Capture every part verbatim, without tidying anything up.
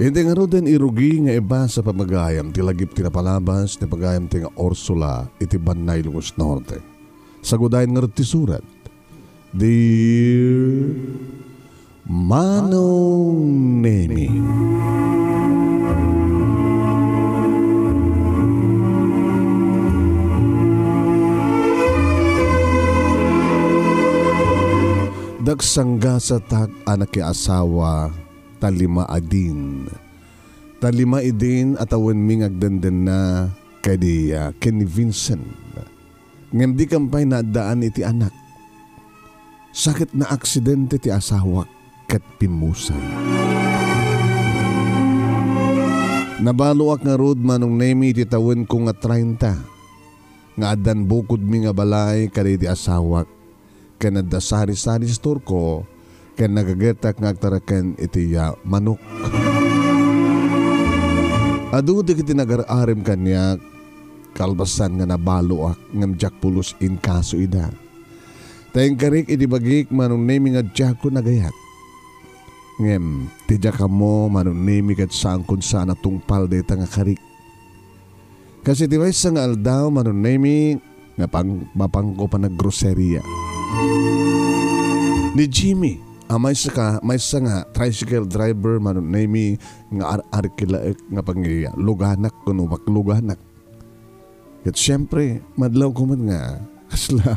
Iti ngaruden irugi nga ibasa pamagayam ti lagip ti napalabas ti pagayam ti nga Ursula iti Bannay Ilocos Norte. Sagudayen ngarud ti surat. Dear Manong Nemi. Dagsanggasatak a nakiasawa ta lima a din. Ta lima idin a tawenmi nga agdendenna kadi, ah, ken ni Vincent. Ngem dikam pay naaddaan iti anak. Sa ket naaksidente ti asawak ket pimmusay. Nabaloak ngarud, Manong Nemi, iti tawenko nga treinta nga addan bukodmi nga balay kadagiti asawak ken adda sari-sari storeko ken nagagetak nga agtaraken iti, ah, manok. Adu dagiti nagar-arem kaniak kalpasan nga nabaloak ngem diak pulos inkaso ida. Ta inkarik iti bagik, Manong Nemi, nga diakon agayat. Ngem ti diak ammo, Manong Nemi, ket saankon saan a tungpal dayta nga karik. Kas iti maysa nga aldaw, Manong Nemi, nga pang-, mapangko panaggroseria. Ni Jimmy, a maysa ka, maysa nga tricycle driver, Manong Nemi, nga ar-, arkilaek nga pangiluganak, kuno makluganak. Ket siempre, madlawko met nga, kasla,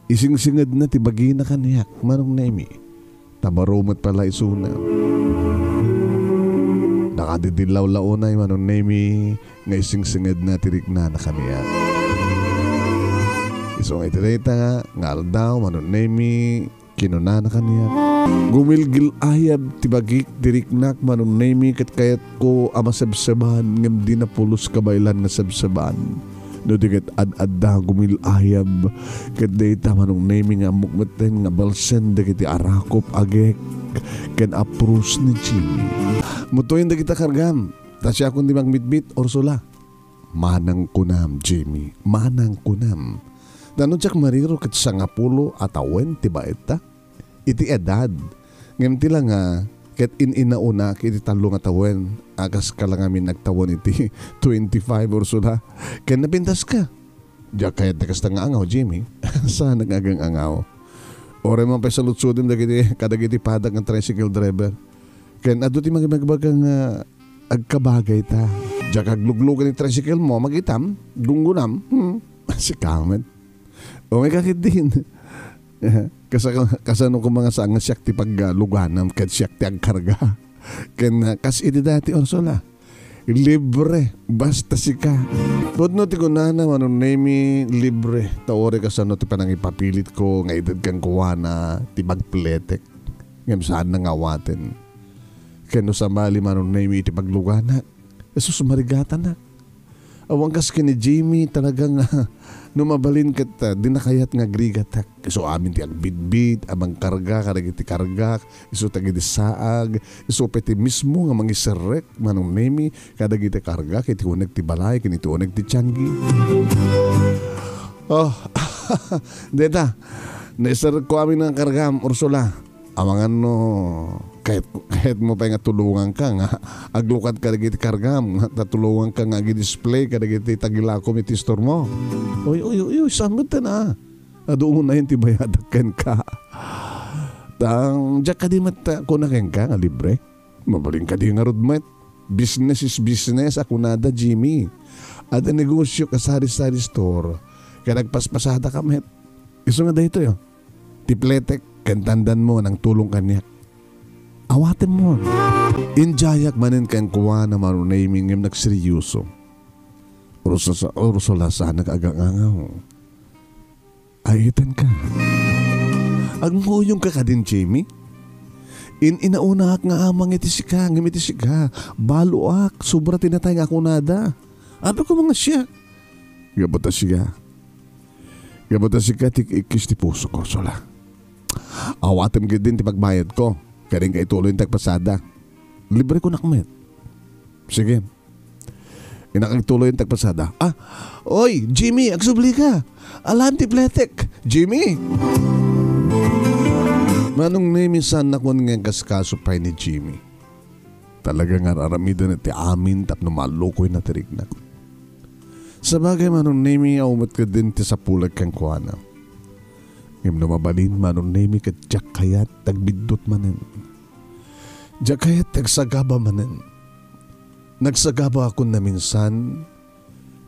isingsingedna ti bagina kaniak, Manong Nemi. Ta baro met pala isuna. Nakadidillaw la unay, Manong Nemi, nga isingsingedna ti riknana kaniak. Isu nga iti dayta nga aldaw, Manong Nemi, kinunana kaniak, "Gumilgil-ayab ti bagik ti riknak, Manong Nemi, ket kayatko a masebseban, ngem dina pulos kabaelan nga sebseban." No di ket ad-adda gumil-ayab, ket dayta, Manong Nemi, nga ammok metten nga balsen dagiti arakop, agek, ken aprus ni Jimmy. Mutoyen dagita kargam, ta siakon ti mangmitbit, Ursula. Manang kunam, Jimmy, manang kunam. Ta no diak mariro ket sangapulo a tawen ti baetta. Iti edad. Ngem ti la nga, ket in-inaunak iti tallo nga tawen, a kas ka la ngamin agtawen iti twenty-five, Ursula. Ken napintaska. Diak kayat ti kasta nga angaw, Jimmy. Saan nga agang-angaw? Uray man pay saludsodem dagiti, kadagiti padak nga tricycle driver. Ken adu ti mangibagbaga nga agkabagayta. Diak agluglugan ti tricycle mo, magitam, gunggunam. Hmm. Sika met. O, may kakit din. Kasa-, kasano ko mga saan nga siak ti pagluganam ket siak ti agkarga? Ken, ah, kas iti dati, Ursula, libre, basta sika. Pudno ti kunana, Manong Nemi, libre. Ta uray kasano ti panangipapilitko nga ited kenkuana ti bagpletek. Ngem saanna nga awaten. Ken no sabali, Manong Nemi, ti pagluganak, Jesus, marigatanak. Awan kas ken ni Jimmy, talaga nga, no mabalin ket, ah, dina kayat nga agrigatak. Isu amin ti agbitbit, a mangkarga kadagiti kargak, isu dagiti saag, isu pay ti mismo nga mangiserrek, Manong Nemi, kadagiti kargak iti uneg ti balay ken iti uneg ti tianggi. Oh, deta, naiserrekko amin nga kargam, Ursula. Amangan no kayat, kayatmo pay nga tulonganka nga aglukad kadagiti kargam, nga tatulonganka nga agi-display kadagiti tagilakom iti istormo. Uy, uy, uy, uy, saan met ten, ah? Adu unayen ti bayadak kenka. Tang, diak kadi met, ah, kuna kenka nga libre? Mabalin kadi ngarud met? Business is business, a kunada, Jimmy. Adda negosio ka sari-sari store. Kaya nagpaspasadaka met. Isu nga daytoy, oh. Ti pletek, ken tandanmo, nangtulong kaniak. Awatenmon. Indiayak manen kenkuana, Manong Nemi, ngem nagseryoso. Ursula, Ursula, saanak agang-angaw. Ay, itan ka. Agmuyong ka kadin, Jimmy? In-inaunaak nga amang iti sika, ngem iti sika, baloak, sobra ti natay nga kunada. Apay ko mga siak? Gapu ta sika. Gapu ta sika ti ikkis ti pusok, Ursula. Awatem ketdin ti pagbayadko. Kadi nga ituloy ti agpasada. Libre ko nakmet. Sige. Inakagtuloy ti agpasada. Ah, oy, Jimmy, agsubli ka. Alan ti pletek. Jimmy! Manong Nemi, saan nakon nga kaskaso pay ni Jimmy. Talaga nga ar-aramiden ti amin tapno malukoyna ti riknak. Sabagay, Manong Nemi, awan met ketdin ti sapulek kenkuana. Ngem no mabalin, Manong Nemi, ket diak kayat ti agbiddut manen. Diak kayat ti agsagaba manen. Nagsagaba akon naminsan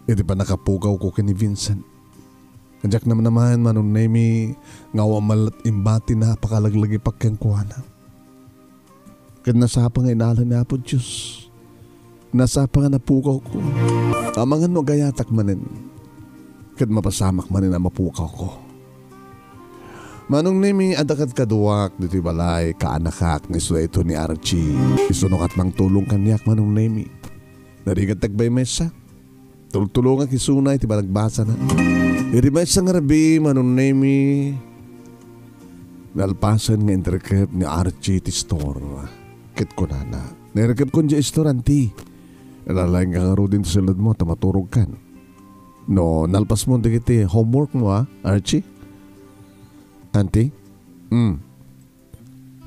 iti pannakapukawko ken ni Vincent. Diak namnamaen, Manong Nemi, nga awan man la't imbati a pakalaglagipko kenkuana. Ket nasapa nga inala ni Apo Dios. Nasapa nga napukawko. Amangan no agayatak manen. Ket mapasamak manen a mapukawko. Manong Nemi, adda kadkaduak ditoy balay, kaanakak, nga isu daytoy ni Archie. Isuno ket mangtulong kaniak, Manong Nemi. Narigat ti agbaymaysa. Tultulongak isuna iti panagbasana. Iti maysa nga rabii, Manong Nemi, nalpasen nga inrikep ni Archie ti store. Ket kunana, "Nairikepkon diay store, Auntie. Laeng ka ngaruden ti sulodmo ta maturogkan. No, nalpasmo dagiti homeworkmo, a, Archie?" "Auntie?" "Hmm."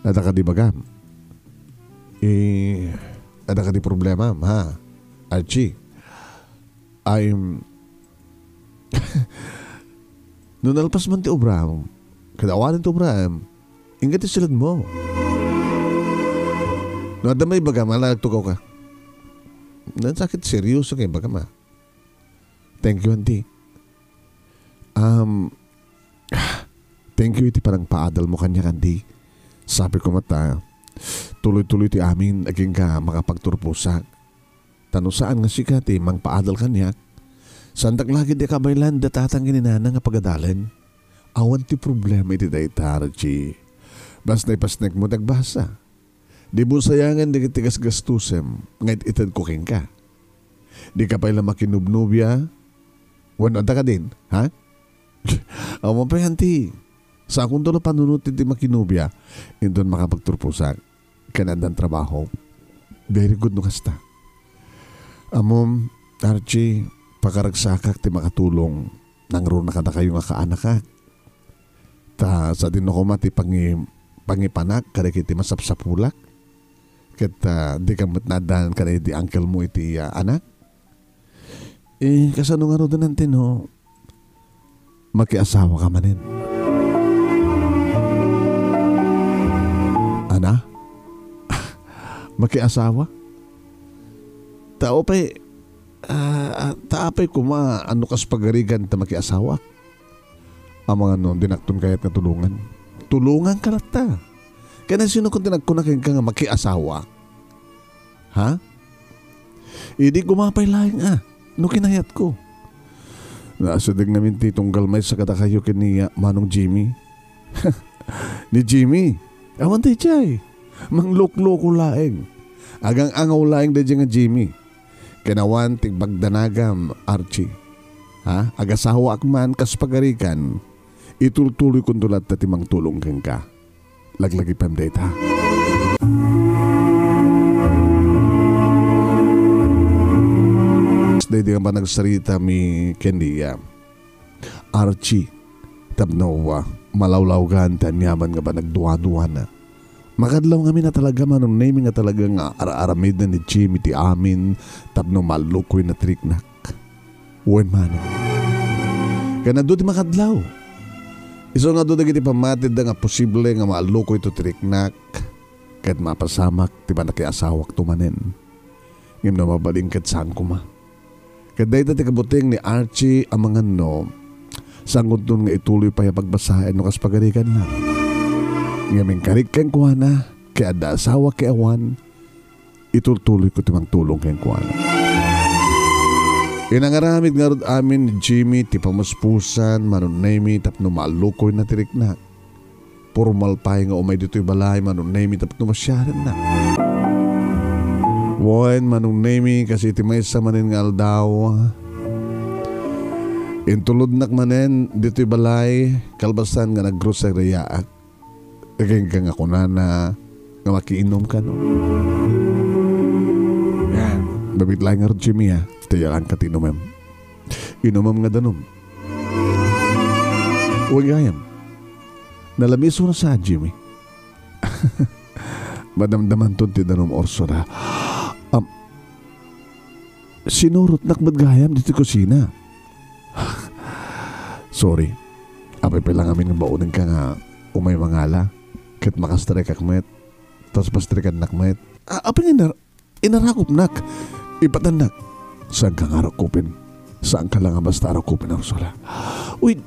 "Adda kadi ibagam?" "Eh, adda kadi problemam, ha, Archie?" "I'm," "No nalpas man ti obram, ket awanen ti obram, inka ti sulodmo. No adda maibagam, ala, agtugawka." "Nansakit, seryoso nga ibagam, a." "Thank you, Auntie." "Um, thank you iti panangpaadalmo kaniak, Auntie. Sapay koma ta tuloy-tuloy ti amin agingga makapagturposak. Ta no saan nga sika ti mangpaadal kaniak, saandak la ketdi a kabaylan da tatang ken ni nana nga pagadalen. Awan ti problema iti dayta, Archie. Basta ipasnekmo ti agbasa. Dimo sayangen dagiti gasgastusem nga it-itedko kenka. Dika pay la makinubnobia. Wenno adda kadin, ha?" "Awan pay, Auntie. Sakonto la panunot iti makinubia, inton makapagturposak ken addan trabaho." "Very good no kasta. Ammom, Archie, pakaragsakak ti makatulong nangruna kadakayo nga kaanakak. Ta sadino koma ti pangi-, pangipanak kadagiti masapsapulak. Ket, ah, dika met naaddaan kadagiti uncle-mo iti, ah, anak." "Eh, kasano ngaruden, Auntie, no makiasawaka manen?" "Ana? Makiasawa? Ta apay, ah, ah, ta apay koma no kas pagarigan ta makiasawak? Amangan no dinakton kayat nga tulongan." "Tulonganka latta. Ken sino kon ti nagkuna kenka nga makiasawa? Ha? Idi koma pay laeng a, no kinayatko." "Naasideg ngamin ti tunggal maysa kadakayo ken ni, ah, Manong Jimmy." "Ni Jimmy? Awan daydiay. Manglukloko laeng. Agang-angaw laeng daydiay nga Jimmy. Ken awan ti bagdanagam, Archie. Ha? Agasawaak man kas pagarigan, itultuloykonto latta ti mangtulong kenka. Laglagipem dayta." Daydi nga panagsarita mi ken ni, ah, Archie tapno, ah, malawlawgan ti aniaman nga panagduaduana. Makadlaw ngamin a talaga, Manong Nemi, nga talaga nga ar-aramidna ni Jimmy ti amin tapno malukoyna ti riknak. Wen, Manong. Ken adu ti makadlaw. Isu nga adu dagiti pammatidda nga posible nga malukoyto ti riknak ket mapasamak ti panakiasawakto manen. Ngem no mabalin ket saan koma. Ket dayta ti kabuteng ni Archie a manganno, sangoton nga ituloy pay a pagbasaen no kas pagarigan lang. Ngem inkarik kenkuana, ket adda asawa ket awan, itultuloyko ti mangtulong kenkuana. Inangaramid ngarud amin ni Jimmy ti pamuspusan, Manong Nemi, tapno malukoyna ti riknak. Pormal pay nga umay ditoy balay, Manong Nemi, tapno masiarenna. Wen, Manong Nemi, kas iti maysa manen nga aldaw, intulodnak manen ditoy balay, kalpasan nga naggroceryyaak. Agingga nga kunana nga makiinom kano. Yan. Babit laeng ngarud, Jimmy, ha? Tayalangka ti inumem. Inumem nga danum. Uy, gayam. Nalamiso na sa, Jimmy. Madamdamanton ti danum, Ursula. sinurotnak met gayam ditoy kusina. Sorry. Apay pay la ngamin nga baonenka nga umay mangala, ket makastrekak met, tas pastrekannak met. A-, apay nga inar-, inarakopnak? Ipatannak. Saanka nga arakopen. Saanka la nga basta arakopen, Ursula. Uy,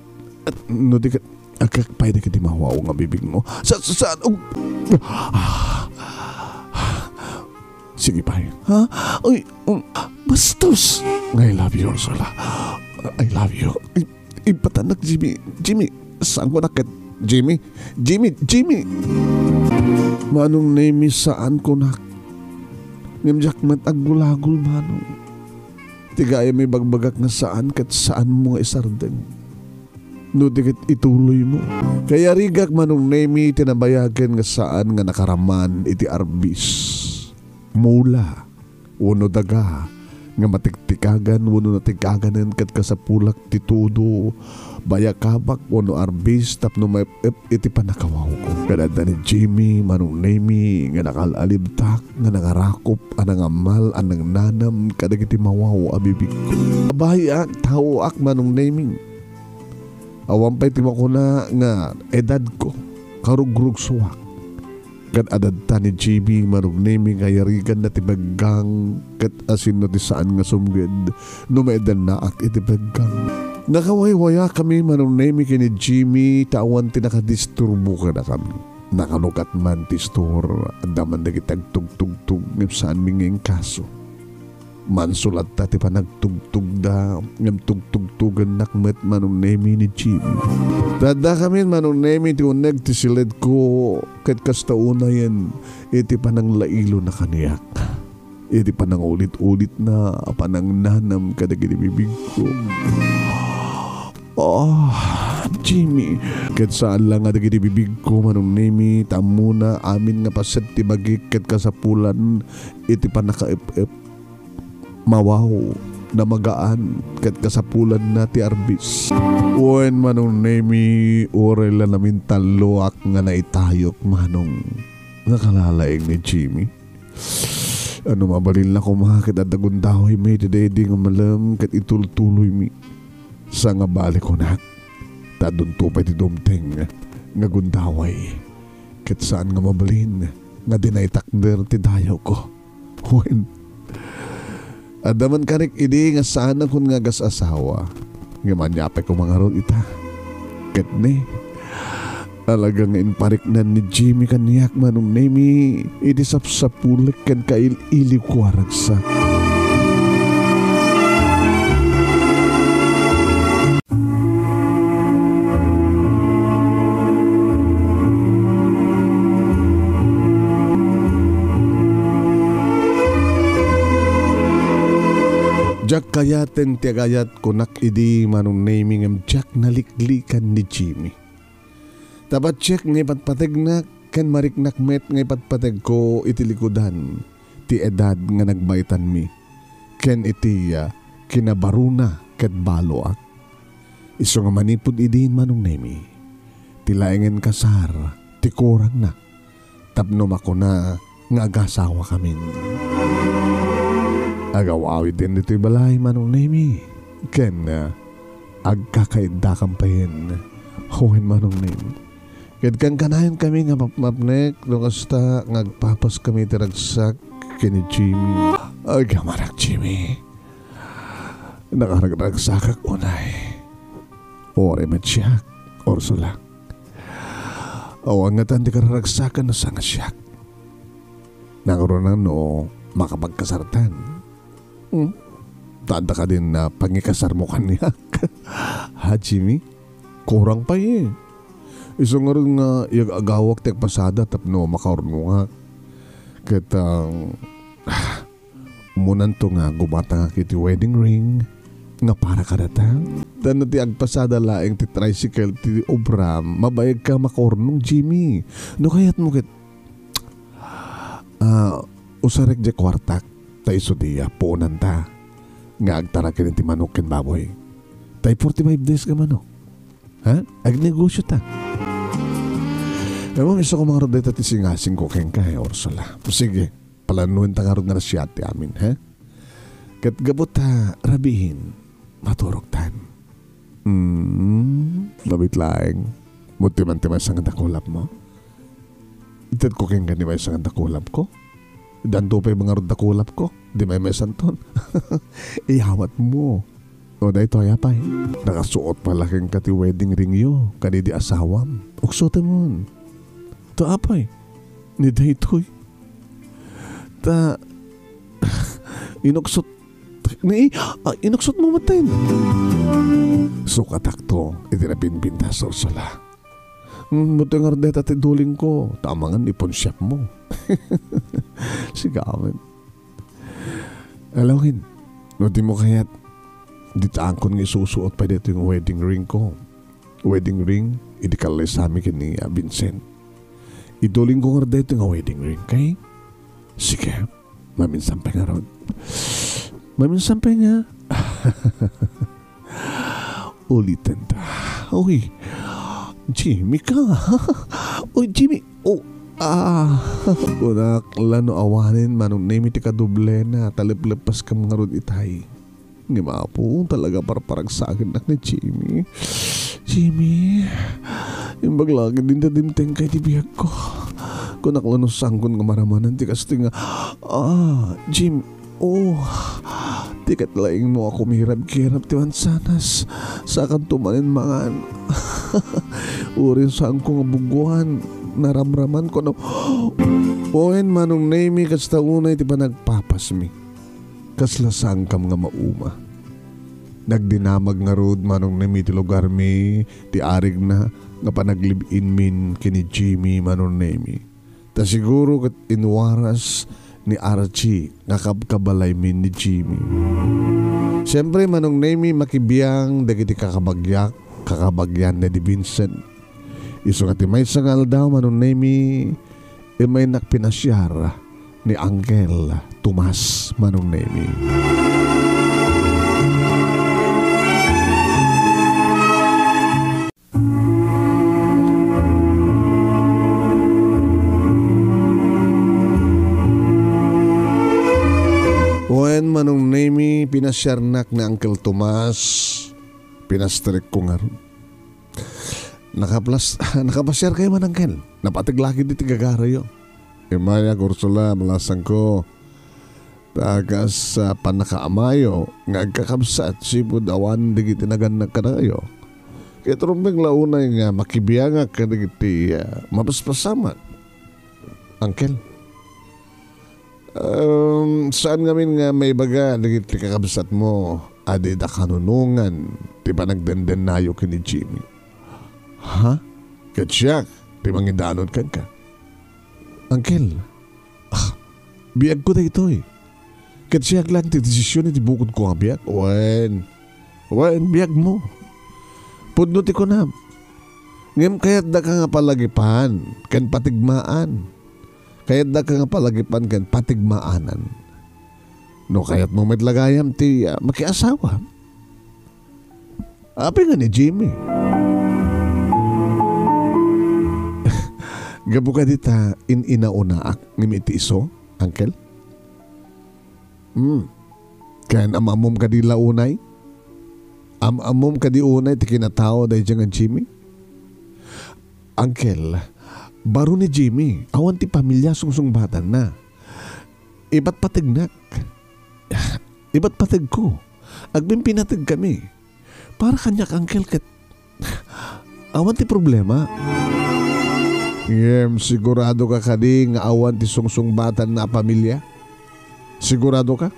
at no di ka, agkakpay dagiti mawaw nga bibigmo. Sa, sa, saan? Ug, ah, sige pay. Ha? Uy, um, bastos. I love you, Ursula. I love you. I, ipatannak, Jimmy. Jimmy, saanko na ket Jimmy? Jimmy, Jimmy. Manong Nemi, saanko na. Ngem diak met aggulagul, Manong. Ti gayam ibagbagak nga saan ket saanmo nga isardeng. No di ket ituloymo. Kayarigak, Manong Nemi, ti nabayagen nga saan nga nakaraman iti arbis, mula, wenno daga nga matiktikagan wenno natikaganen ket kasapulak ti tudo, bayakabak wenno arbis tapno maep-ep iti pannakawawko. Ket adda ni Jimmy, Manong Nemi, nga nakal-alibtak nga nangarakop a nangammal a nangnanam kadagiti mawaw a bibigko. Babayiak, taoak, Manong Nemi. Awan pay ti makuna nga edadko, karugrugsoak. Ket adda ni Jimmy, Manong Nemi, nga yariganna ti peggang ket asinna ti saan nga sumged no maidennaak iti peggang. Nakawaywayakami, Manong Nemi, ken ni Jimmy ta awan ti nakadisturbo kadakami. Nakalukat man ti istor, adda man dagiti agtugtugtog ngem saanmi nga inkaso. Manso latta ti panagtugtogda, ngem tugtugtogennak met, Manong Nemi, ni Jimmy. Ta addakamin, Manong Nemi, ti uneg ti siledko, ket kasta unayen iti pananglailona kaniak. Iti panangulit-ulitna a panangnanam kadagiti bibigko. Oh, Jimmy. Ket saan la nga dagiti bibigko, Manong Nemi, ta ammona amin nga paset ti bagik ket kasapulan iti pannakaep-ep. Mawaw, namagaan, ket kasapulanna ti arbis. Wen, Manong Nemi, uray la namintalloak nga naitayok, Manong, nga kalalaing ni Jimmy. Ano mabalin la koma ket adda gundawaymi ti daydi nga malem ket itultuloymi. Sa nga bali kunak, ta adunto pay ti dumteng nga gundaway. Ket saan nga mabalin nga dinaytakder ti dayawko. Wen, adda man karik idi nga saanakon nga agas-asawa, ngem ania pay koma ngarud ita? Ket ne, talaga nga impariknan ni Jimmy kaniak, Manong Nemi, iti sapsapulek ken kail-iliwko a ragsak. Diak kayaten ti agayat, kunak idi, Manong Nemi, ngem diak naliklikan ni Jimmy. Ta patiek nga ipatpategnak ken mariknak met nga ipatpategko iti likudan ti edad nga nagbaetanmi ken iti, ah, kinabaruna ket baloak. Isu nga manipud idin, Manong Nemi, ti laengen kasar ti kurangna tapno makuna nga agasawakamin. Agaw-awiden ditoy balay, Manong Nemi, ken, ah, agkakaiddakan payen. Wen, Manong Nemi. Ket kankanayon kami nga mapmapnek no kasta nga agpapas kami iti ragsak ken ni Jimmy. Ay, kamanak, Jimmy. Nakaragragsakak unay. Uray met siak, Ursula. Awan ngatan ti kararagsakan no saan nga siak. Nangruna no makapagkasartan. Hmm? Ta adda kadin a pangikasarmo kaniak. Ha, Jimmy? Kurang pay, eh. Isu ngarud nga iyag-agawak ti agpasada tapno makaurnongak. Ket, ah, umunanto nga gumatangak iti wedding ring nga para kadata. Ta no ti agpasada laeng ti tricycle ti obra, mabayagka makaurnong, Jimmy. No kayatmo ket, ah, usarek diay kuartak, ta isu ti, ah, puonanta nga agtara ken iti manok ken baboy. Tay forty-five days nga manok. Ha? Agnegosyo ta. Ngem isu koma ngarud dayta ti singasingko kenka, eh, Ursula. Sige, planuenta ngarud nga nasiat ti amin, ha? Ket gapu ta rabiin, maturogtan. Hmm, mabit laeng. Mo ti man ti maysa nga dakulapmo? Itedko kenka ti maysa nga dakulapko? Danto pay ngarud dakulapko? Di maymaysanton. Iyawatmo. O daytoy, apay. Nakasuot pala kenka ti wedding ringyo kadaydi asawam. Uksotemon. Ta apay. Ni daytoy. Ta inuksot ni, ah, inuksotmo metten. Sukatakto iti napinpintas, Ursula. Mm, buti ngarud dayta ti dulingko. Ta amangan iponsiapmo. Sigawen. Alawen, no dimo kayat, ditaangkon nga isusuot pay daytoy nga wedding ringko. Wedding ring, idi kallaysami ken ni, ah, Vincent. Idulingko ngarud daytoy nga wedding ring, kay? Sige, maminsan pay ngarud. Maminsan pay nga. Uliten ta. Uy, Jimmy ka. Uy, Jimmy. Oh, ah. Kunak la no awanen, Manong Nemi, ti kadoblena, ta leplepas kam ngarud itay. Ngem Apo, talaga parparagsakennak ni Jimmy. Jimmy, imbag la ket dinta dimtengka iti biagko. Kunak la no saankon nga maramanan ti kastoy nga, ah, Jim, Oh, ti ket laingmo a kumirabkirab ti mansanas. Saakanto manen mangan. Uray saanko nga buguan, naramraman ko no. Wen, Manong Nemi, kasta unay ti panagpapasmi. Kasla saankam nga mauma. Nagdinamag ngarud, Manong Nemi, ti lugarmi, ti arigna, nga panaglib-inmin ken ni Jimmy, Manong Nemi. Ta siguro ket inwaras ni Archie nga kabkabalaymi ni Jimmy. Siempre, Manong Nemi, makibiang dagiti kakabagyak, kakabagian ni Vincent. Isu nga ti maysa nga aldaw, Manong Nemi, immaynak pinasiar ni Uncle Tomas, Manong Nemi. Wen, Manong Nemi, pinasiarnak ni Uncle Tomas. Pinastrekko ngarud. Nakaplas-, nakapasiarkayo man, Uncle? Napateg la ketdi ti gagarayo. Immayak, Ursula, balasangko. Ta kas, ah, pannakaamayo nga agkakabsat, sipud awan dagiti nagannak kadakayo. Ket rumbeng la unay nga makibiangak kadagiti, ah, mapaspasamak. Uncle, um, saan ngamin nga maibaga dagiti kakabsatmo a dida kanunongan ti panagdendennayo ken ni Jimmy? Ha? Ket siak ti mangidanon kenka. Uncle, ah, biagko daytoy. Ket siak laeng ti desisyon iti bukodko nga biag. Wen, wen, biagmo. Pudno ti kunam. Ngem kayatdaka nga palagipan ken patigmaan. Kayatdaka nga palagipan ken patigmaanan. No kayatmo met la gayam ti, ah, makiasawa. Apay nga ni Jimmy? Gapu kadi ta in-inaunaak ngem iti isu, Uncle? Hmm. Ken am-ammom kadi la unay? Am-ammom kadi unay ti kinatao daydiay nga Jimmy? Uncle, baro ni Jimmy, awan ti pamilia sungsungbatanna. Ipatpategnak. Ipatpategko. Agpimpinategkami. Para kaniak, Uncle, ket awan ti problema. Ngem, siguradoka kadi nga awan ti sungsungbatanna a pamilia? Siguradoka?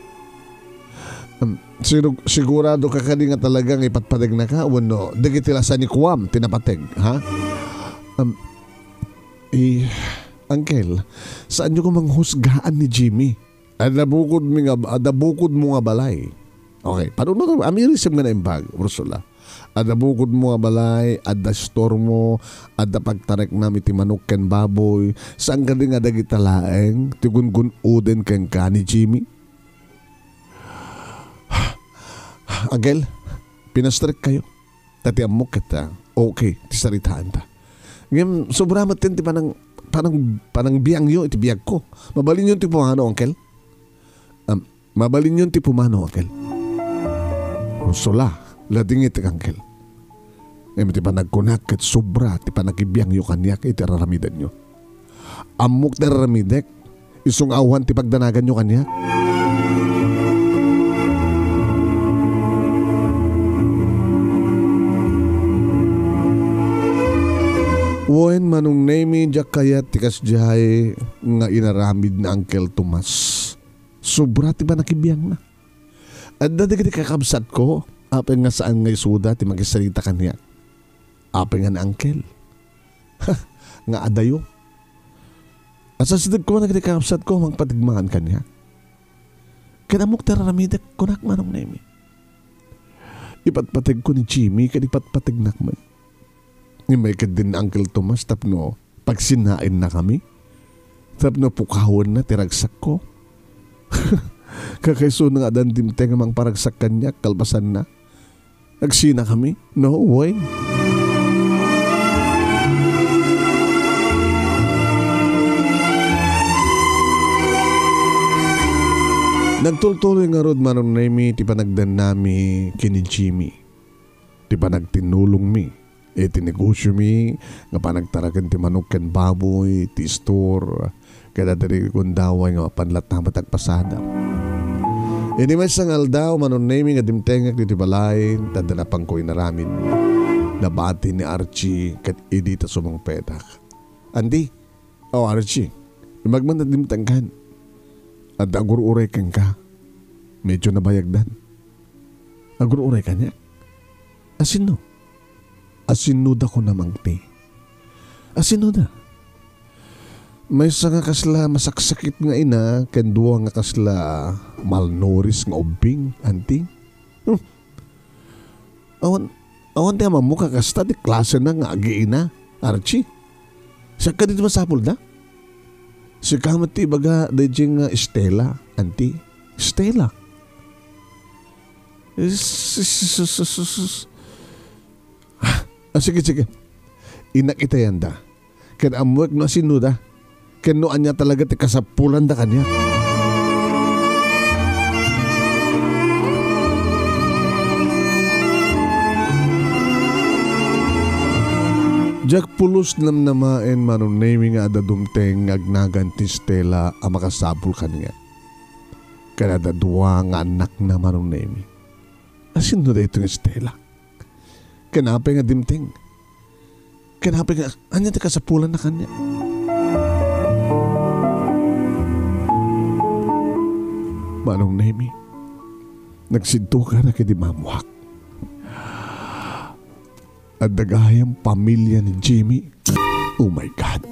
Um, siru-, siguradoka kadi nga talaga nga ipatpategnaka wenno dagiti la sanikuam ti napateg, ha? Um, eh, Uncle, saanyo koma nga husgaan ni Jimmy? Adda bukodmi nga, adda bukodmo nga balay. Okay, padulong, amirisem nga naimbag, Ursula. Adda bukodmo nga balay, adda istormo, adda pagtareknam iti manok ken baboy. Saan kadi nga dagita laeng ti gungun-oden kenka ni Jimmy? Uncle, pinastrekkayo. Ta ti ammok ket, ah, okay ti saritaenta. Ngem sobra metten ti panang-, panang-, panangbiangyo iti biagko. Mabalinyon ti pumanaw, Uncle? Um, Mabalinyon ti pumanaw, angkel. Ursula, ladingit, angkel. Ngem ti panagkunak ket sobra ti pannakibiangyo kaniak iti araramidanyo. Ammok ti araramidek, isu nga awan ti pagdanaganyo kaniak. Wen, Manong Nemy, diak kayat ti kasdiay nga inaramid ni Uncle Tomas. Sobra ti pannakibiangna. Adda dagiti kakabsatko, apay nga saan nga isuda ti makisarita kaniak. Apay nga ni Uncle. Ha, nga adayo. Asasidegko man dagiti kakabsatko, mangpatigmangan kaniak. Ket ammok ti araramidek, kunak, Manong Nemy. Ipatpategko ni Jimmy, ket ipatpategnak met. Immay ketdin ni Uncle Tomas tapno pagsinnaennakami. Tapno pukawenna ti ragsakko. Kakaisuna nga addan dimteng a mangparagsak kaniak kalpasanna. Agsinakami? No way. Nagtultuloy ngarud, Manong Nemy, ti panagdannami ken ni Jimmy. Ti panagtinnulongmi iti negosiomi nga panagtaraken ti manok ken baboy, ti istor, ket adda ti gundaway nga mapan latta met agpasada. Iti maysa nga aldaw, Manong Nemy, nga dimtengek ditoy balay, ta adda napangko inaramid. Nabati ni Archie ket idi ta sumangpetak. Andy, O Archie, imbag man a dimtengkan. Adda agur-uray kenka. Medyo nabayagdan. Agur-uray kaniak? Asinno? Asinnoda, kuna, Mangti. Asinnoda? Maysa nga kasla masaksakit nga ina ken dua nga kasla malnourished nga ubbing, Anti. Hmm. Awan, awan ti amammo kakasta ti klasena nga agiina, Archie. Siak kadi ti masapulda? Sika met ti ibaga daydiay nga Stella, Anti. Stella. Is, is, is, is, is, is. Ah, ah, sige, sige. Inak itayanda. Ken ammoek no asinnoda, ken no ania talaga ti kasapulanda kaniak. Diak pulos namnamaen, Manong Nemy, nga adda dumteng nga agnagan ti Stella a makasapul kaniak. Ken adda dua nga annakna, Manong Nemy. Asinno daytoy nga Stella? Ken apay nga dimteng? Ken apay nga, ania ti kasapulanna kaniak? Manong Nemy, nagsidtukanak idi maammoak. Adda gayam pamilia ni Jimmy. Oh my God.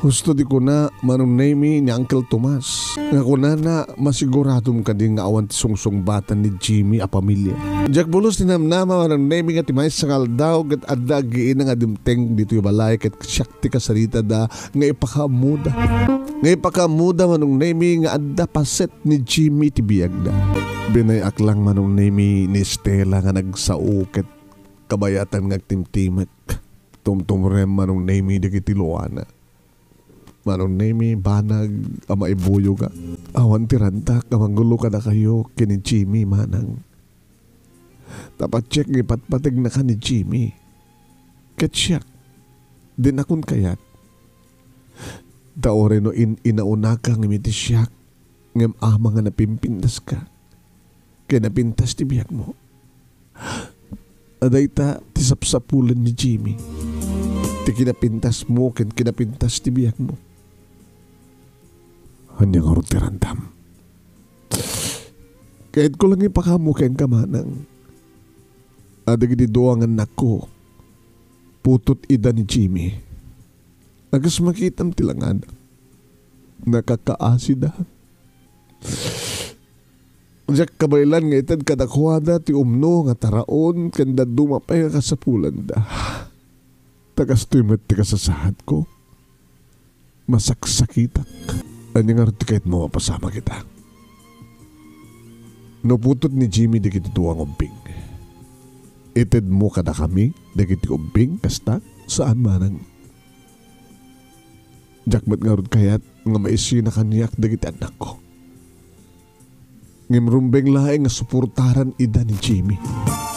Husto ti kuna, Manong Nemy, ni Uncle Tomas, nga kunana, masiguradom kadi nga awan ti sungsungbatan ni Jimmy a pamilia. Diak pulos ti namnama, Manong Nemy, nga ti maysa nga aldaw ket adda agiina nga dimteng ditoy balay ket siak ti kasaritada nga ipakaammoda. Nga ipakaammoda, Manong Nemy, nga adda paset ni Jimmy ti biagda. Binay-ak lang, Manong Nemy, ni Stella nga nagsao ket kabayatan nga agtimtimek. Tumtumrem, Manong Nemy, dagiti luana. Manong Nemy, banag a maibuyoga. Awan ti rantak a manggulo kadakayo ken ni Jimmy, manang. Ta patiek nga ipatpategnaka ni Jimmy. Ket siak, dinakon kayat. Ta uray no in-, inaunaka ngem iti siak, ngem amangan a pimpintaska. Ken napintas ti biagmo. Adayta ti sapsapulan ni Jimmy. Ti kinapintasmo ken kinapintas ti biagmo. Ania ngarud ti randam? Kayatko lang ipakaammo kenka, manang, a dagiti dua nga annakko, putot ida ni Jimmy. A kas makitam ti langada, nakakaasida. Diak kabaelan nga ited kadakuada ti umno nga taraon ken dadduma pay nga kasapulanda. Ta kastoy met ti kasasaadko. Masaksakitak. Ania ngarud ti kayatmo a mapasamak ita? No putot ni Jimmy dagiti dua nga ubbing, itedmo kadakami dagiti ubbing kasta? Saan, manang. Diak met ngarud kayat nga maisina kaniak dagiti annakko. Ngem rumbeng laeng nga suportaran ida ni Jimmy.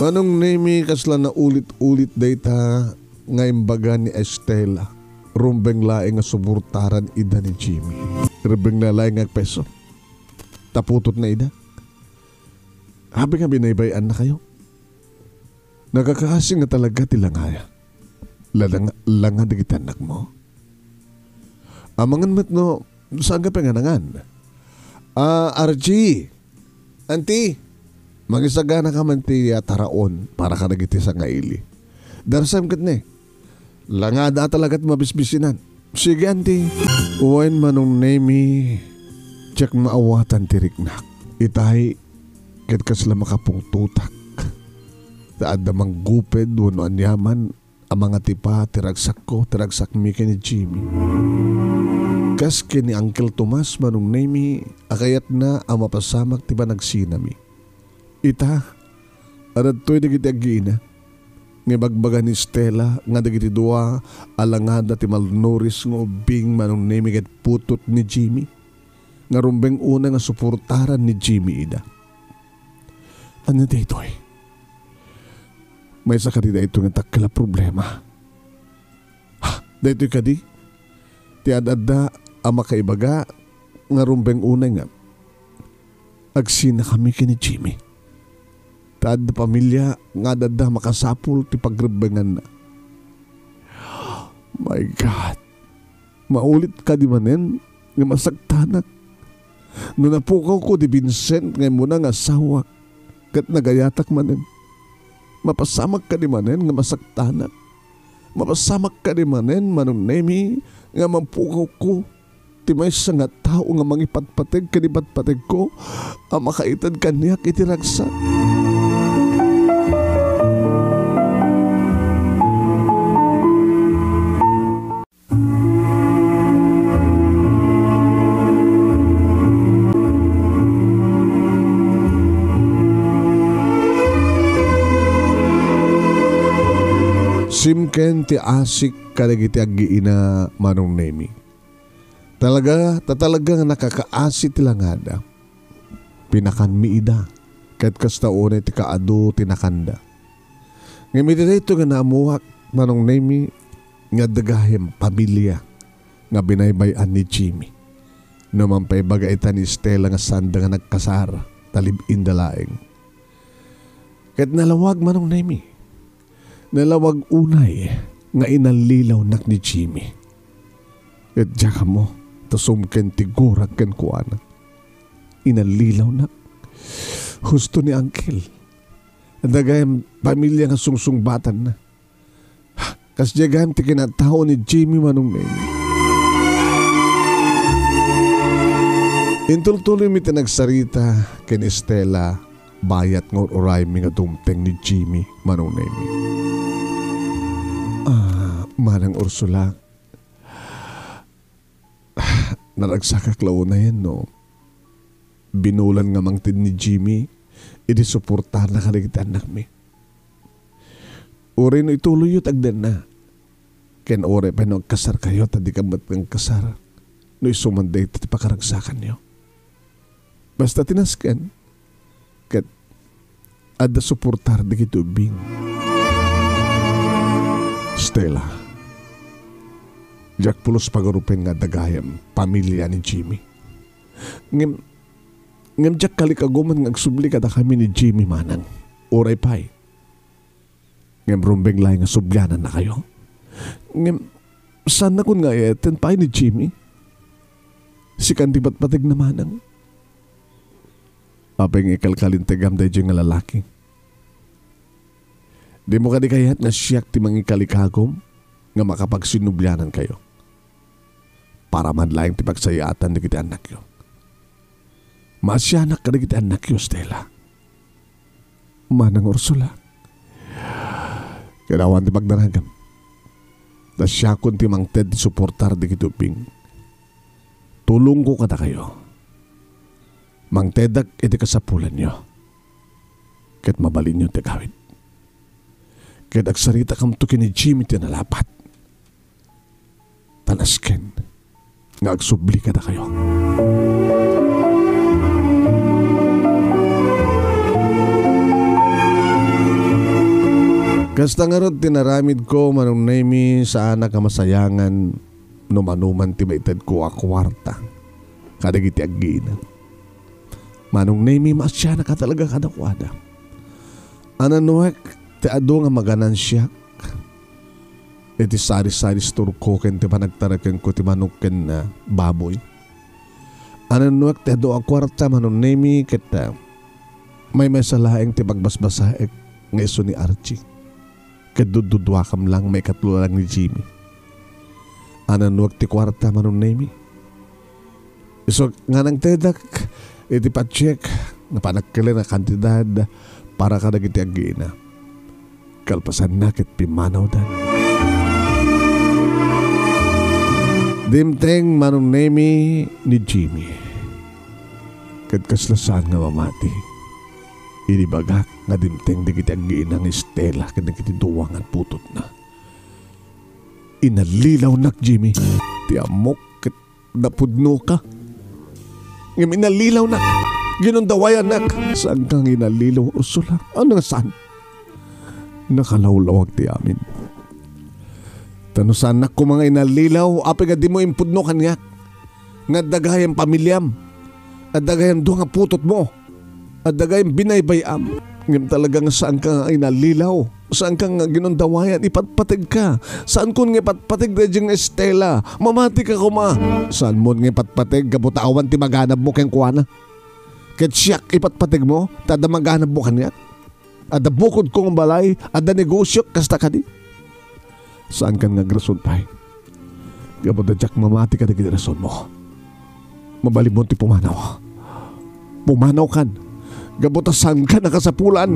Manong Nemi, kasla naulit-ulit dayta nga imbaga ni Estela. Rumbeng laeng nga suportaran ida ni Jimmy. Rumbeng laeng nga agpeso. Ta putotna ida. Apay nga binaybay-annakayo? Nakakaasi nga talaga ti langaya. Ladang-, langa dagiti annakmo. Amangan met no, saan ka pay nga nangan? Ah, Archie! Auntie! Mangisagana ka man ti, ah, taraon para kadagiti sangaili. Darsem ket ne. Langada talaga ti mabisbisinan. Sige, Auntie. Wen, Manong Nemi, diak maawatan ti riknak. Itay, ket kasla makapungtotak. Ta adda mangguped wenno aniaman a mangatipa ti ragsakko, ti ragsakmi ken ni Jimmy. Kas ken ni Uncle Tomas, Manong Nemi, a kayatna a mapasamak ti panagsinami. Ita, adtoy dagiti aggiina. Nga ibagbaga ni Stella nga dagiti dua a langada ti malnourished nga ubbing, Manong Nemi, ket putot ni Jimmy. Nga rumbeng unay nga suportaran ni Jimmy ida. Ania daytoy? Maysa kadi daytoy nga dakkel a problema? Ha, daytoy kadi ti ad-adda a makaibaga nga rumbeng unay nga agsinakami ken ni Jimmy. Ta adda pamilia nga ad-adda a makasapul ti pagrubbenganna. My God! Maulit kadi manen nga masaktanak? No napukawko ti Vincent nga immuna nga asawak ket nagayatak manen, mapasamak kadi manen nga masaktanak? Mapasamak kadi manen, Manong Nemi, nga mapukawko ti maysa nga tao nga mangipatpateg ken ipatpategko a makaited kaniak iti ragsak? Simken ti asik kadagiti aggiina, Manong Nemi. Talaga, ta talaga nga nakakaasi ti langada. Pinakanmi ida, ket kasta unay ti kaadu ti nakanda. Ngem iti daytoy nga naammoak, Manong Nemi, nga adda gayam pamilia nga binaybay-an ni Jimmy. No manpaibaga ita ni Stella nga saanda nga nagkasar, ta live-in da laeng. Ket nalawag, Manong Nemi. Nalawag unay nga inallilawnak ni Jimmy. Ket diak ammo, ta sumken ti gurak kenkuana. Inallilawnak. Husto ni Uncle. Adda gayam pamilia nga sungsungbatanna. Kasdiay gayam ti kinatao ni Jimmy, Manong Nemi. Intultuloymi ti nagsarita ken Stella, bayat nga ur-uraymi nga dumteng ni Jimmy, Manong Nemi. Ah, Manang Ursula, naragsakak la unayen no binulan nga mangted ni Jimmy iti suportana kadagiti annakmi. Uray no ituloyyo ti agdenna, ken uray pay no agkasarkayo, ta dika met agkasar no isu man dayta ti pakaragsakanyo. Basta ti nasken, ket adda suportar dagiti ubbing. Stella, diak pulos pagarupen nga adda gayam pamilia ni Jimmy. Ngem, ngem diak kalikaguman nga agsubli kadakami ni Jimmy manang. Uray pay. Ngem rumbeng laeng nga sublianannakayo. Ngem, saannakon nga ay-ayaten pay ni Jimmy. Sikan ti patpategna manang. Apay nga ikalkalintegam daydiay nga lalaki? Dimo kadi kayat nga siak ti mangikalikagum nga makapagsinublianankayo? Para man laeng ti pagsayaatan dagiti annakyo. Maasianak kadagiti annakyo, Stella. Manang Ursula, kada awan ti pagdaragam. Ta siakon ti mangted ti suportar dagiti ubbing. Tulongko kadakayo. Mangtedak iti kasapulanyo. Ket mabalinyo ti agawid. Ket agsaritakamto ken ni Jimmy ti nalapat. Ta nasken nga agsubli kadakayo. Kasta ngarud ti naramidko, Manong Nemi, saanak a masayangan no manoman ti maitedko a kuarta kadagiti aggiina. Manong Nemi, maasianak a talaga kadakuada. Ananuek ti adu nga maganansiak iti sari-sari store ko ken ti panagtarakenko ti manok ken, ah, baboy. Ananuek ti adu a kuarta, Manong Nemi, ket, ah, maymaysa laeng ti pagbasbasaek nga isu ni Archie. Ket dudduduakam lang, maikatlo lang ni Jimmy. Ananuek ti kuarta, Manong Nemi. Isu nga nangtedek iti pacheck nga panagkelen a kantidad para kadagiti aggiina. Kalpasanna ket pimmanawdan. Dimteng, Manong Nemi, ni Jimmy. Ket kasla saan nga mamati idi ibagak nga dimteng dagiti aggiina nga Estela ken dagiti dua nga putotna. Inallilawnak, Jimmy. Ti ammok ket napudnoka. Ngem inallilawnak. Ginundawayannak. Saanka nga inallilaw, Ursula? Ania nga saan? Nakalawlawag ti amin. Ta no saannak koma nga inallilaw, apay nga dimo impudno kaniak nga adda gayam pamiliam, adda gayam dua nga putotmo, adda gayam binaybay-am. Ngem talaga nga saanka nga inallilaw. Saanka nga ginundawayan, ipatpategka. Saankon nga ipatpateg daydiay nga Estela. Mamatika koma. Saanmon nga ipatpateg gapu ta awan ti maganabmo kenkuana. Ket siak ipatpategmo, ta adda maganabmo kaniak. Adda bukodko nga balay, adda negosiok, kasta kadi. Saankan nga agrason pay. Gapu ta diak mamati kadagiti rasonmo. Mabalinmo ti pumanaw. Pumanawkan. Gapu ta saanka nakasapulan.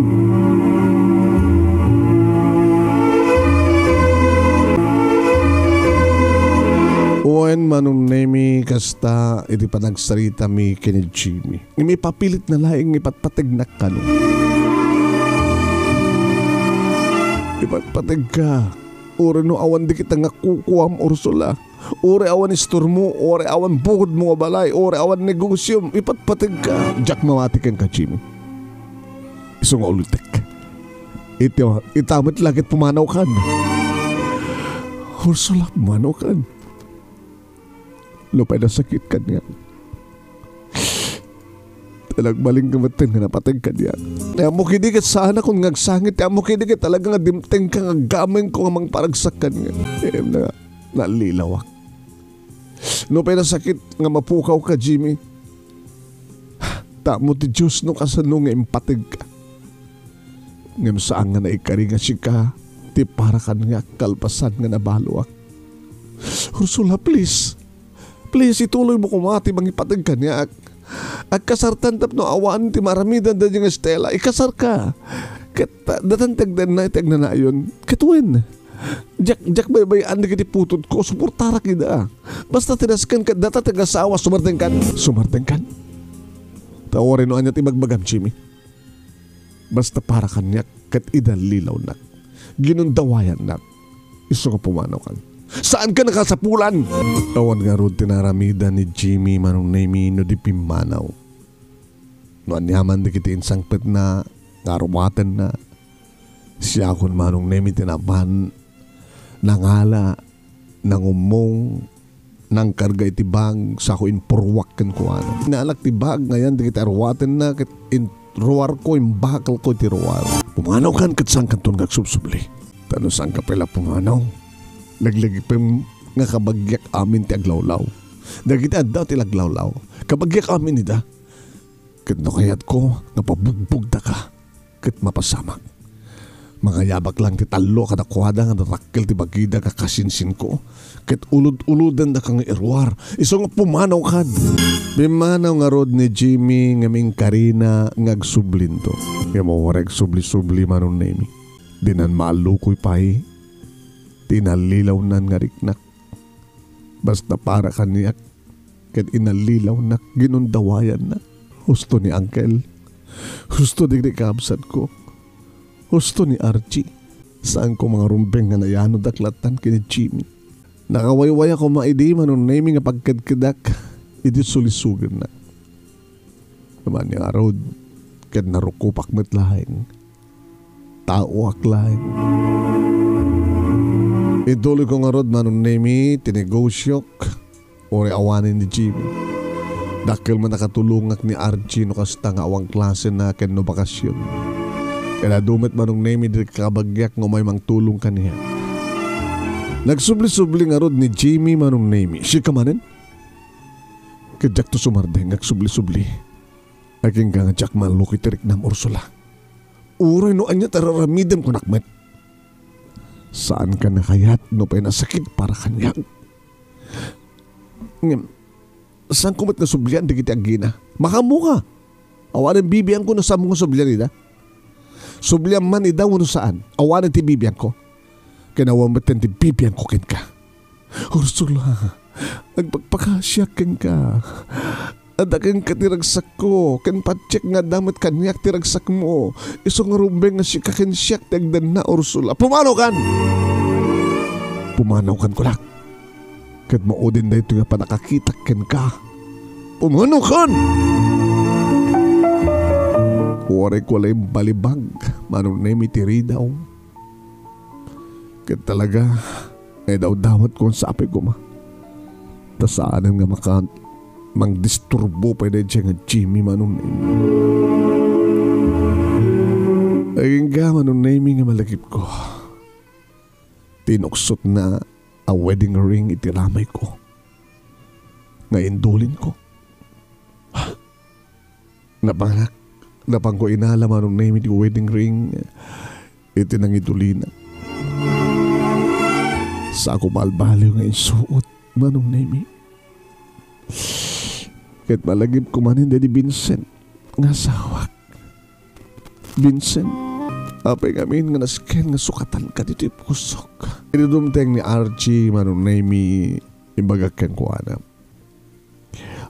Wen, Manong Nemi, kasta iti panagsaritami ken ni Jimmy. Ngem ipapilitna laeng nga ipatpategnak kano. Ipatpategka, uray no awan dagita nga kukuam, Ursula. Uray awan istormo, uray awan bukodmo nga balay, uray awan negosiom, ipatpategka. Diak mamati kenka, Jimmy. Isu nga ulitek. Iti, ita met la ket pumanawkan. Ursula, pumanawkan. Nupay nasakit kaniak. Ta nagbalinka metten nga napateg kaniak. Ti ammok idi ket saanakon nga agsangit. Ti ammok idi ket talaga nga dimtengka nga agamengko nga mangparagsak kaniak. Ngem na, nallilawak. Nupay nasakit nga mapukawka, Jimmy. Ta ammo ti Dios no kasano nga impategka. Ngem saan nga naikari nga sika ti para kaniak kalpasan nga nabaloak. Ursula, please. Please, ituloymo koma ti mangipateg kaniak. Agkasartan tapno awan ti maaramidan daydiay nga Estela. Ikasarka. Ket, ah, datan ti agdanna iti agnanayon. Ket wen, diak, diak baybay-an dagiti putotko. Suportarak ida. Basta ti nasken ket data ti agasawa, sumardengkan. Sumardengkan. Ta uray no ania ti ibagbagam, Jimmy. Basta para kaniak ket inallilawnak, ginundawayannak, isu nga pumanawkan. Saanka nakasapulan! Awan ngarud ti naaramidan ni Jimmy, Manong Nemi, no di pimmanaw. No aniaman dagiti insangpetna nga aruatenna, siakon, Manong Nemi, ti napan nangala, nangummong, nangkarga iti bag, sako impurruak kenkuana. Inalak ti bag nga ayan dagiti aruatenna ket inruarko, imbakelko iti ruar. Pumanawkan ket saankanton nga agsubsubli. Ta no saanka pay la pumanaw, laglagipem nga kabagiak amin ti aglawlaw. Dagiti adda ti laglawlaw, kabagiak amin ida. Ket no kayatko nga pabugbogdaka, ket mapasamak. Mangayabak lang ti tallo kadakuada nga narakkel ti bagida nga kasinsinko, ket ulod-ulodendaka nga iruar, isu nga pumanawkan. Pimmanaw ngarud ni Jimmy ngem inkarina nga agsublinto. Ngem uray agsubli-subli, Manong Nemi, dinan maallukoy pay ti inallilawnan nga riknak. Basta para kaniak, ket inallilawnak, ginundawayannak. Husto ni Uncle. Husto dagiti kakabsatko. Husto ni Archie. Saanko mangarumbeng nga nayanodak lattan ken ni Jimmy. Nakawaywaya koma idi, Manong Nemi, nga pagkedkedak iti sulisogennak. Ngem ania ngarud, ket narukopak met laeng. Awaak laeng. Intuloyko ngarud, Manong Nemy, ti negosiok, uray awanen ni Jimmy. Dakkel man a katulongak ni Archie no kasta nga awan klasena ken no bakasion. Ket adu met, Manong Nemy, dagiti kabagiak nga umay mangtulong kaniak. Nagsubli-subli ngarud ni Jimmy, Manong Nemy. Sika manen? Ket diakto sumardeng, agsubli-subli. Agingga nga diak malluko iti riknam, Ursula. Uray no ania ti ar-aramidem, kunak met. Saanka a kayat no pay nasakit para kaniak. Ngem, saanko met nga sublian dagiti aggina. Makaammoka. Awanen bibiangko no saanmo nga sublian ida. Subliam man ida wenno saan, awanen ti bibiangko. Ken awan met ti bibiangko kenka. Ursula, agpakpakasiak kenka. Adda kenka ti ragsakko, ken patiek nga adda met kaniak ti ragsakmo. Isu nga rumbeng nga sika ken siak ti agdanna, Ursula. Pumanaw kan! Pumanaw kan, kunak. Ket maudin daytoy nga pannakakitak kenka. Pumanaw kan! Uray ko la imbalibag, Manong Nemy, ti ridaw. Ket talaga, nga idawdawatko nga sapay koma. Ta saanen nga maka-, mangdisturbo pay daydiay nga Jimmy, Manong Nemy. Agingga, Manong Nemy, nga malagipko ti inuksotna a wedding ring iti ramayko nga indulinko. Napanak, napanko inala, Manong Nemy, ti wedding ring iti nangidulina. Saanko balbaliw nga insuot, Manong Nemy. Ket malagipko manen daydi Vincent nga asawak. Vincent, apay ngamin nga nasken nga sukatanka ditoy pusok? Idi dumteng ni Archie, Manong Nemy, imbagak kenkuana,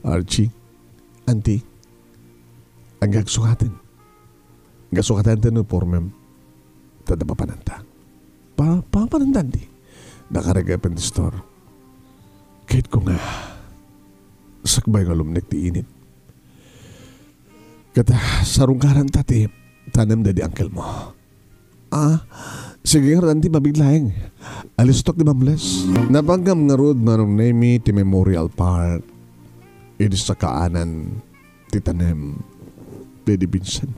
Archie, Auntie, agsukaten. Agsukaten ti uniformem. Ta adda papananta. Pa-, papananta, Auntie. Nakarga pen ti store. Kayatko nga sakbay nga lumnek ti init. Ket, ah, sarungkaranta ti tanem daydi uncle mo. Ah, sige ngarud, Auntie, mabiit laeng. Alistok ti bamles. Napangngam ngarud, Manong Nemy, ti Memorial Park idi sakaanan ti tanem daydi Vincent.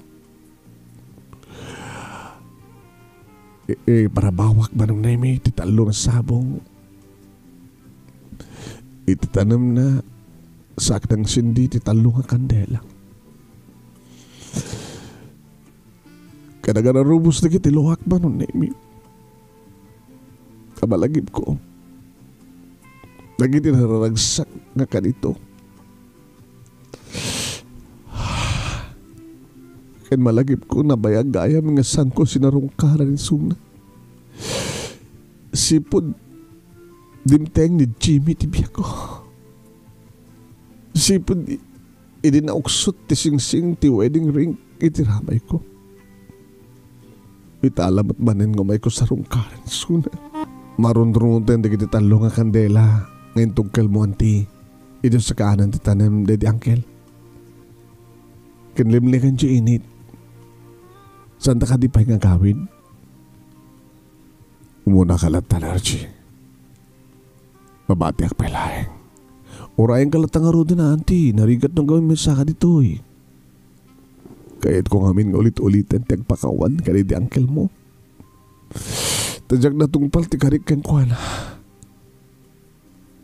I-, iparabawak, Manong Nemy, ti tallo nga sabong. Iti tanemna, saak nangsindi ti tallo nga kandela. Ket agararubos dagiti luak, Manong Nemy. Abalagipko dagiti nararagsak nga kadito. Ken malagipko, nabayag gayam nga saanko sinarungkaran isuna. Sipud dimteng ni Jimmy ti biagko. Sipud i-, idi nauksot ti singsing ti wedding ring iti ramayko. Itala met manen nga umayko sarungkaran isuna. Marunrungoten dagiti tallo nga kandela nga intugkelmo, Auntie, idi sakaanan ti tanem daydi uncle. Ken limliken ti init. Saanta kadi pay nga agawid? Umunaka latta, Archie. Mabatiak pay laeng. Urayenka latta ngaruden, Auntie. Narigat no agawidmi saka ditoy. Kayatko ngamin nga ulit-uliten ti agpakawan kadaydi uncle mo. Ta diak natungpal ti karik kenkuana.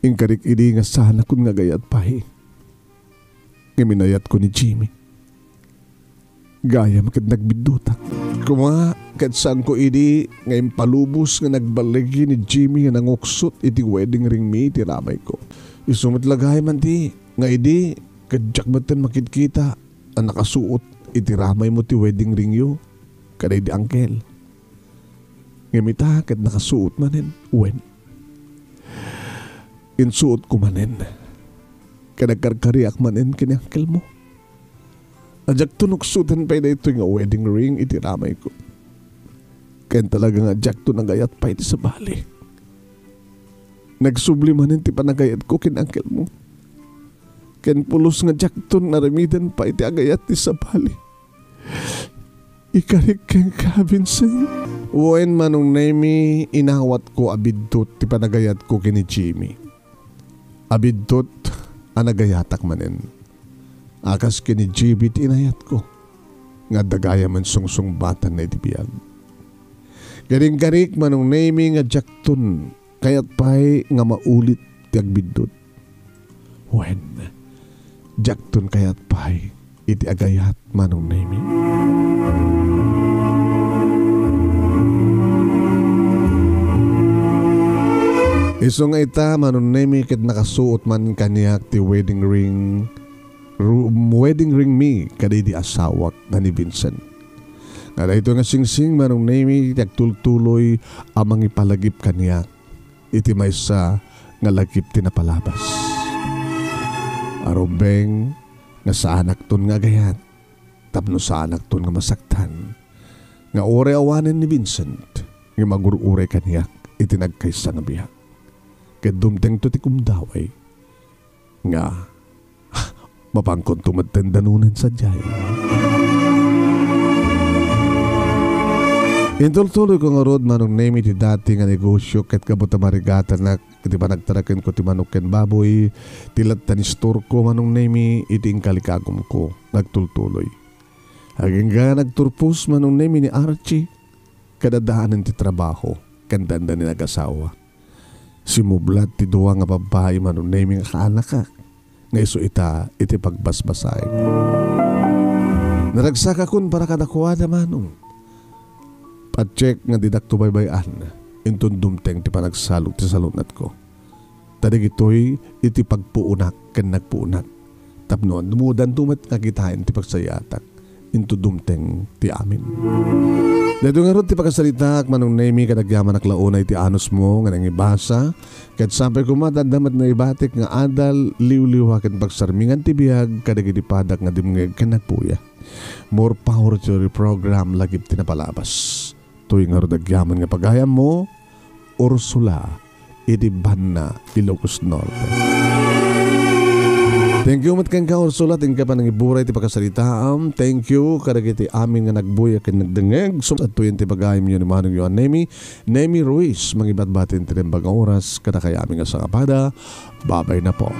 Inkarik idi nga saanakon nga agayat pay. Ngem inayatko ni Jimmy. Gayam ket nagbiddutak. Koma, ket saanko idi nga impalubos nga nagballigi ni Jimmy nga nanguksot iti wedding ringmi iti ramayko. Isu met la gayam, Auntie, nga idi ket diak metten makitkita a nakasuot iti ramaymo ti wedding ringyo kadaydi uncle. Ngem ita ket nakasuot manen, wen. Insuotko manen. Ket nagkarkariak manen ken ni uncle mo. A diakto nuksoten pay daytoy nga wedding ring iti ramayko. Ken talaga nga diakto nagayat pay iti sabali. Nagsubli manen ti panagayatko ken uncle mo. Ken pulos nga diakto naremiden pay ti agayat ti sabali. Ikarik kenka, Vincent? Wen, Manong Nemi, inawatko a biddut ti panagayatko ken ni Jimmy. A biddut a nagayatak manen. A kas ken ni Jimmy ti inayatko, nga adda gayam a sungsungbatanna iti biag. Garinggarik, Manong Nemi, nga diakton kayat pay nga maulit ti agbiddut. Wen, diakton kayat pay iti agayat, Manong Nemi. Isu nga ita, Manong Nemi, ket nakasuot man kaniak ti wedding ring, ru-, wedding ring mi kadaydi asawak nga ni Vincent. Nga daytoy nga singsing, Manong Nemi, ti agtultuloy a mangipalagip kaniak iti maysa nga lagip ti napalabas. A rumbeng nga saanakton nga agayat tapno saanakton nga masaktan nga uray awanen ni Vincent nga magur-uray kaniak iti nagkaysa nga biag. Ket dumtengto ti kumdaway nga mapankonto met ti dandanunan sadiay. Intultuloyko ngarud, Manong Nemi, ti dati nga negosio ket gapu ta marigatanak iti panagtarakenko ti manok ken baboy, ti latta ni istorko, Manong Nemi, iti inkalikagumko nga agtultuloy. Agingga nagturpos, Manong Nemi, ni Archie, kadadaanen ti trabaho ken danda ni nagasawa. Simublat ti dua nga babbai, Manong Nemi, nga kaanakak, nga isu ita iti pagbasbasaek. Naragsakakon para kadakuada, Manong. Patiek nga didakto baybay-an, inton dumteng ti panagsalog ti salunatko. Ta dagitoy iti pagpuonak ken nagpuonak. Tapno admudanto met nga kitaen ti pagsayaatak. Inton dumteng ti amin. Daytoy ngarud ti pakasaritaak, Manong Nemi, ket agyamanak la unay ti anusmo nga nangibasa, ket sapay koma ta adda met naibatik nga adal, liwliwa ken pagsarmingan ti biag kadagiti padak nga dimngeg ken nagpuya. More power to your program, lagip ti napalabas. Toy ngarud agyaman nga pagayammo, Ursula, iti banna, Ilocos Norte. Thank you met kenka, Ursula, ti inka panangiburay ti pakasaritaam. Thank you kadagiti amin nga nagbuya ken nagdengngeg. Sumatuyen ti pagayamyo ni Manongyo a Nemi, Nemi Ruiz, mangibatbati ti naimbag nga oras kadakayo amin nga sangapada. Babay na po.